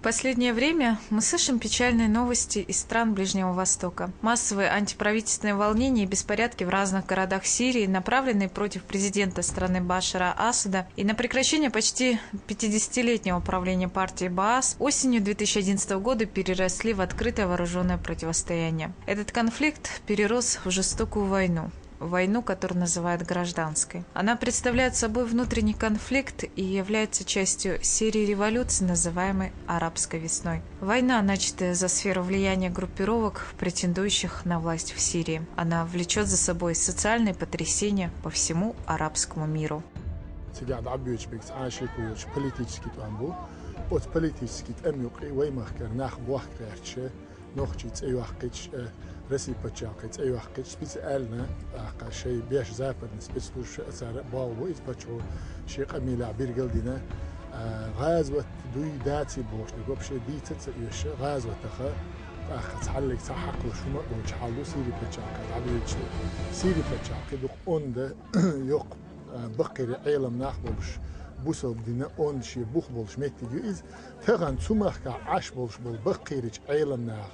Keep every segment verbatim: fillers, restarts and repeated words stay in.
Последнее время мы слышим печальные новости из стран Ближнего Востока. Массовые антиправительственные волнения и беспорядки в разных городах Сирии, направленные против президента страны Башара Асада и на прекращение почти пятидесятилетнего правления партии Баас, осенью две тысячи одиннадцатого года переросли в открытое вооруженное противостояние. Этот конфликт перерос в жестокую войну, войну, которую называют гражданской. Она представляет собой внутренний конфликт и является частью серии революций, называемой арабской весной. Война, начатая за сферу влияния группировок, претендующих на власть в Сирии. Она влечет за собой социальные потрясения по всему арабскому миру. Цигахь дӀабоьдуш бегц Ӏаши кхуьйлуш политический тӀом бу. Оцу политический тӀам юкъе вай махкара нах бохка гӀерташ, нохчий цӀе йоккхуьйтуш, э, Россия пачхьалкхе цӀе йоккхуьйтуш, специально, тӀаккха шайн беш западный спецслужбаш а цара болх бу иза паччахьо шен къамелехь билгал а дина, а, гӀазот дуй даций бохуш дерг вообще дийца а ца оьшуш, гӀазотах, тӀаккха цхьаллиг цхьа хьакхалуш хӀума а доцуш хьал ду Сири пачхьалкхе дӀабоьдуш. Сири пачхьалкхе дукха онда йоккха, а, баккхийра Ӏелам нах болуш, бусалба дина онда шен бух болуш меттиг ю иза. Тахана цу махкахь Ӏаш болуш болу баккхийрачу Ӏелам наха,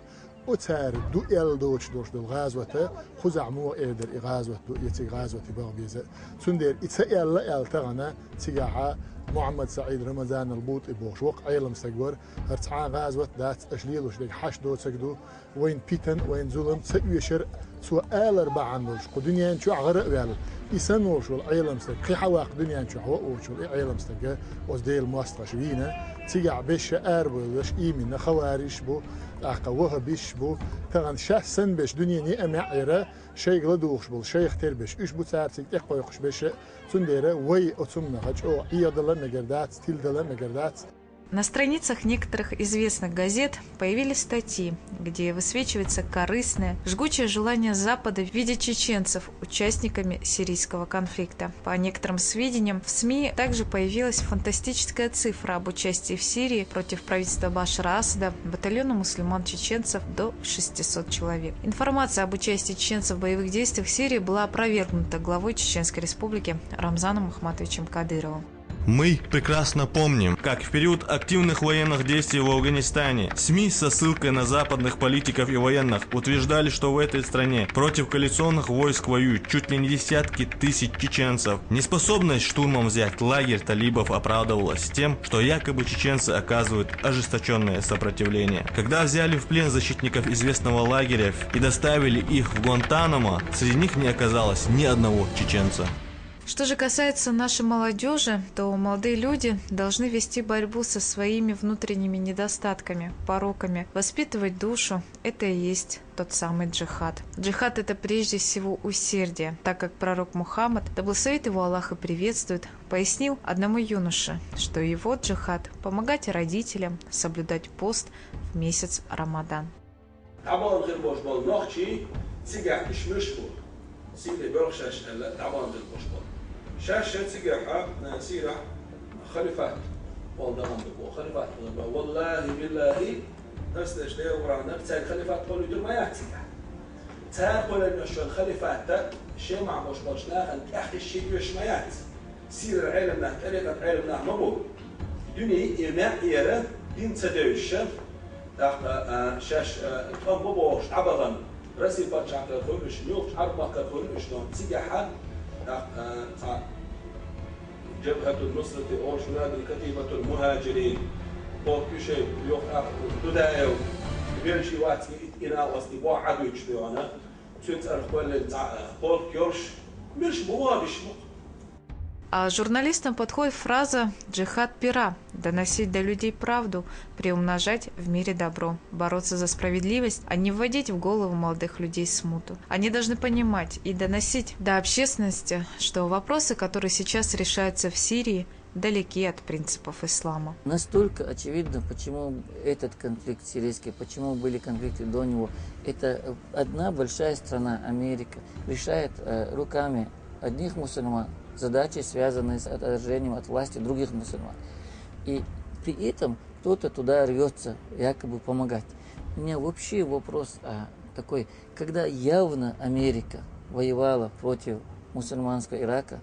оцара ду аьлла доцуш долуш долу гӀазота, кхузахь муха эр дара и гӀазот ду, я цига гӀазоте баха беза. Цундела и ца аьлла аьлла тахана цигахьа Мухьаммад СаӀид Рамазан ал-БутӀи бохуш воккха Ӏелам стаг вара, хӀара цхьа а гӀазот дац, аша лелош дерг хьашт доцург ду, вайн питан, вайн зулам ца оьшура, цо алар бахьана долуш, кху дуьнен чохь гӀара а ваьлла, и санна волуш волу Ӏелам стаг, кхин хьан ваккха дуьнен чохь ван а воцуш волу и Ӏелам стаг, оцу Делан мостагӀаша вийна, цигахь беша арабевлларш именно хавариш бу, тӀаккха вахабиш бу, тахана шаьш санна беш дуьненан а маьӀӀера, шайга ладугӀуш болу шайх тербеш, уьш бу цара цига тӀекхойкхуш беша, цундела вай оцу хӀуманах чӀогӀа Ӏехадала мегар дац, тиладала мегар дац. На страницах некоторых известных газет появились статьи, где высвечивается корыстное, жгучее желание Запада видеть чеченцев участниками сирийского конфликта. По некоторым сведениям, в СМИ также появилась фантастическая цифра об участии в Сирии против правительства Башара Асада батальона мусульман-чеченцев до шестисот человек. Информация об участии чеченцев в боевых действиях в Сирии была опровергнута главой Чеченской Республики Рамзаном Ахматовичем Кадыровым. Мы прекрасно помним, как в период активных военных действий в Афганистане СМИ со ссылкой на западных политиков и военных утверждали, что в этой стране против коалиционных войск воюют чуть ли не десятки тысяч чеченцев. Неспособность штурмом взять лагерь талибов оправдывалась тем, что якобы чеченцы оказывают ожесточенное сопротивление. Когда взяли в плен защитников известного лагеря и доставили их в Гуантанамо, среди них не оказалось ни одного чеченца. Что же касается нашей молодежи, то молодые люди должны вести борьбу со своими внутренними недостатками, пороками, воспитывать душу. Это и есть тот самый джихад. Джихад — это прежде всего усердие, так как пророк Мухаммад, да благословит его Аллах и приветствует, пояснил одному юноше, что его джихад — помогать родителям соблюдать пост в месяц Рамадан. ДӀабахана хир болуш болу нохчий цигахь иша муьш бу, Сири боьлху шаьш аьлла, дӀабахана хир болуш болу. Шаьш ша цигахь а, Сирахь халифат болу дахана ду боху, халифат болу боху. Валлахи, биллахи, ас деш дера Къуръанах, цаьрга халифат кхолуьйтур ма яц цигахь. Цара кхоьллина шуна халифатта шен махь болуш болчу нахана тӀаьхьа ши оьшуш ма яц. Сирара Ӏелам нах, тӀарикъат Ӏелам нах ма бу. Дуьне и маьӀ эра, дин ца девзаш, тӀаккха шаьш тӀом бу бохуш дӀабахана, Россия пачхьалкхера хуьлуш, муьлххачу Ӏарб-махкара хуьлуш дон цигахьа, тӀаккха цхьа Джабхатун Нусрати олуш, Мурадун Катибатун Мухаджирин, боху куьшей, йоху тӀаккха Дудаев, велчий вацкий итт инал астий боху Ӏадуьйчу дуьхьана, цуьнан цӀарах кхоьллина цхьа полк йолуш, муьлш бу вон биш бу. А журналистам подходит фраза «джихад пера», доносить до людей правду, приумножать в мире добро, бороться за справедливость, а не вводить в голову молодых людей смуту. Они должны понимать и доносить до общественности, что вопросы, которые сейчас решаются в Сирии, далеки от принципов ислама. Настолько очевидно, почему этот конфликт сирийский, почему были конфликты до него. Это одна большая страна, Америка, решает руками одних мусульман задачи, связанные с отторжением от власти других мусульман. И при этом кто-то туда рвется якобы помогать. У меня вообще вопрос такой, когда явно Америка воевала против мусульманского Ирака,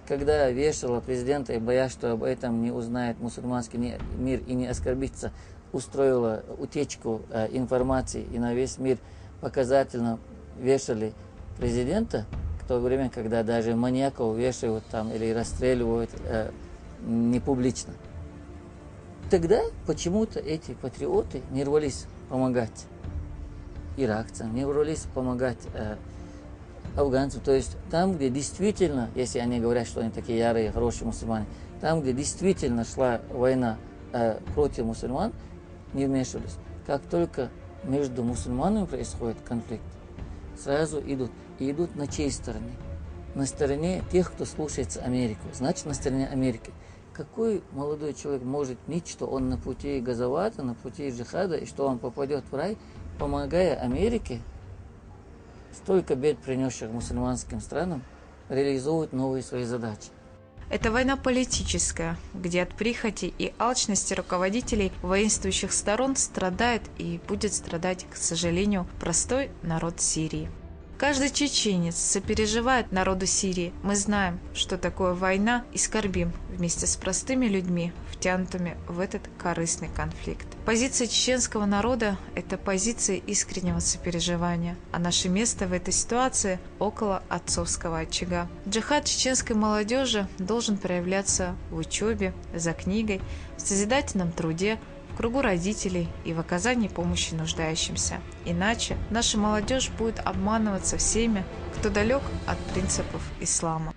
когда вешала президента и боясь, что об этом не узнает мусульманский мир и не оскорбится устроила утечку э, информации, и на весь мир показательно вешали президента, в то время, когда даже маньяков вешают там или расстреливают э, не публично. Тогда почему-то эти патриоты не рвались помогать иракцам, не рвались помогать э, афганцам. То есть там, где действительно, если они говорят, что они такие ярые, хорошие мусульмане, там, где действительно шла война э, против мусульман, не вмешивались. Как только между мусульманами происходит конфликт, сразу идут. И идут на чьей стороне? На стороне тех, кто слушается Америку. Значит, на стороне Америки. Какой молодой человек может ныть, что он на пути газавата, на пути джихада, и что он попадет в рай, помогая Америке, столько бед принесших мусульманским странам, реализовывать новые свои задачи? Это война политическая, где от прихоти и алчности руководителей воинствующих сторон страдает и будет страдать, к сожалению, простой народ Сирии. Каждый чеченец сопереживает народу Сирии. Мы знаем, что такое война, и скорбим вместе с простыми людьми, втянутыми в этот корыстный конфликт. Позиция чеченского народа – это позиция искреннего сопереживания, а наше место в этой ситуации – около отцовского очага. Джихад чеченской молодежи должен проявляться в учебе, за книгой, в созидательном труде, в кругу родителей и в оказании помощи нуждающимся. Иначе наша молодежь будет обманываться всеми, кто далек от принципов ислама.